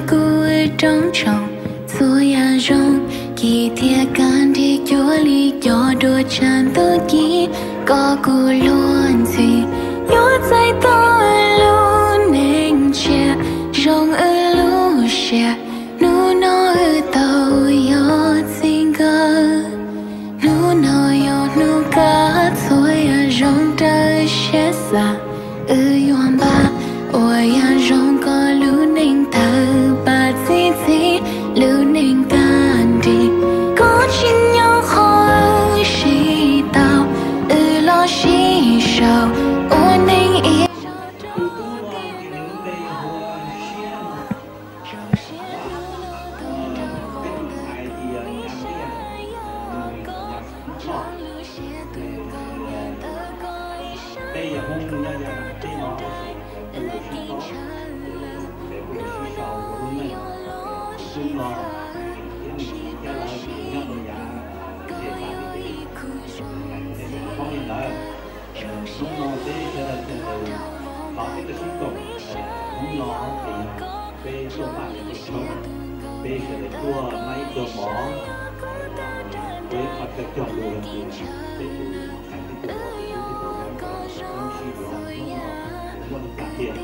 Kuv wb roos tshooj txhua yam zoo, kis thiab kaj nrig cuag li cov duab tshav ntuj ci. Koj kuj luag ntxhi yuav txais tau wb lub neej tsiaj, zoo wb lub siab. Hnub no wb tau yog txij nkawm, hnub no yog hnub kaj, txhua yam zoo raws siab xav. Wb yuav npaj ua yam zoo kom lub neej tawg pab txi txiv, lub neej kaj nrig. Koj tsim nyog qhov wb sib tau, wb los sib sau ua neej ib Hnub no peb sawv daws tuaj sib koom, hnub no ces peb tuaj paj peb tshoob, peb sawv daws tuaj noj ib pluag mov, ua ib qho chaw cog lus hais tias peb tus ntxhais teb chaws los peb teb chaws Nplog sib yuav hnub no muaj li cas tiag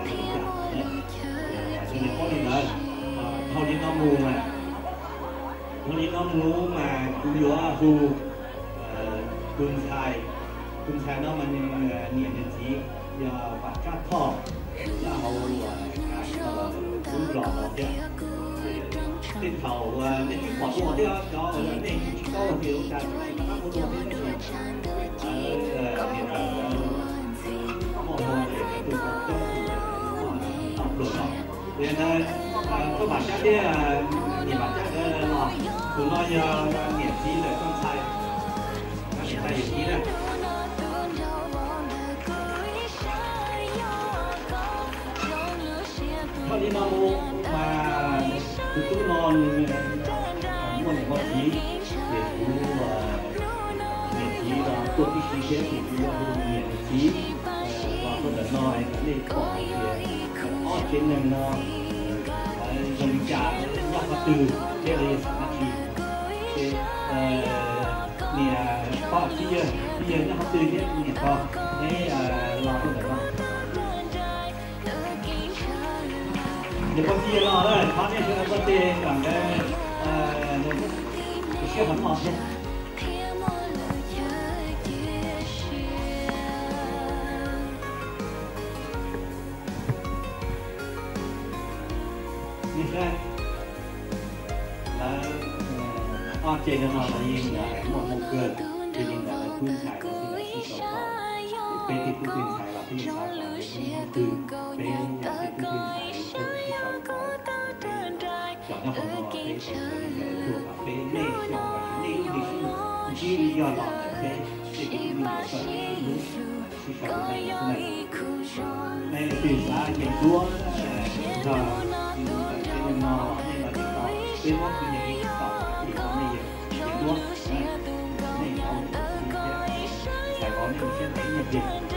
thiab li cas. Ces nws paub li ntawd, dhau li no mus mas, dhau li no mus mas kuv yuav hu tus ntxhais, tus ntxhais no mas nws niam nws txiv yog Vam Tsab Thoj, nyob hauv lub zos no thiab. Tej thaum nej twb pom dua thiab, cov uas nej tsis paub ces ua cas tsis pom qab ua dua thiab, tab sis niam ntxawm muaj hmoo ces tus no coob tus no pluag no. Ces ntawd, koj Vam Tsab thiab niam Vam Tsab nkawd los, tus no yog niam txiv ntawm koj ntxhais, tab sis ntxhais yawm txiv na. Dhau li no mus mas tus tub no nws muaj niam muaj txiv, ces kuv niam txiv los tuaj tib si thiab ces kuv yuav hu niam niam txiv los rau ntawm no es kom nej pom hais tias ob tsev neeg no zoo li cas, nyob qhov twg thiab lawv yog xeem dab tsi. Ces niam pog txiv yawg, txiv yawg nyob qhov twg thiab niam pog, neb los rau ntawm no. Niam pog txiv yawg los lawm, thov nej sawv daws npaj tes kom nkawd siab hlo hlo thiab. Lawv ob tsev neeg no lawv yeej muaj hmoo kawg, ces li ntawd lawv tub ntxhais lawv thiaj li sib sau tau. Peb tej tub tej ntxhais los peb yeej xav kom lawv muaj hmoo kawg, peb yog tej tub tej ntxhais lawv thiaj li sib sau tau. Cov nyob hauv no peb tau sawv daws tuaj kom peb nej sib sau, nej ib txwm sib ntsib li yog los ntawm peb tej kwv tij neej tsa txawj hlub sib sau li nej xwb na. Nej leej twg xav nyiam duab nrog tus ntxhais tsev neeg no los nej los yeej tau, peb muab kwv yees li tau, vim rau nej yeej nyiam duab, nej tau tus txiv thiab, txhais hauv nej siab ntev nyiaj ncees.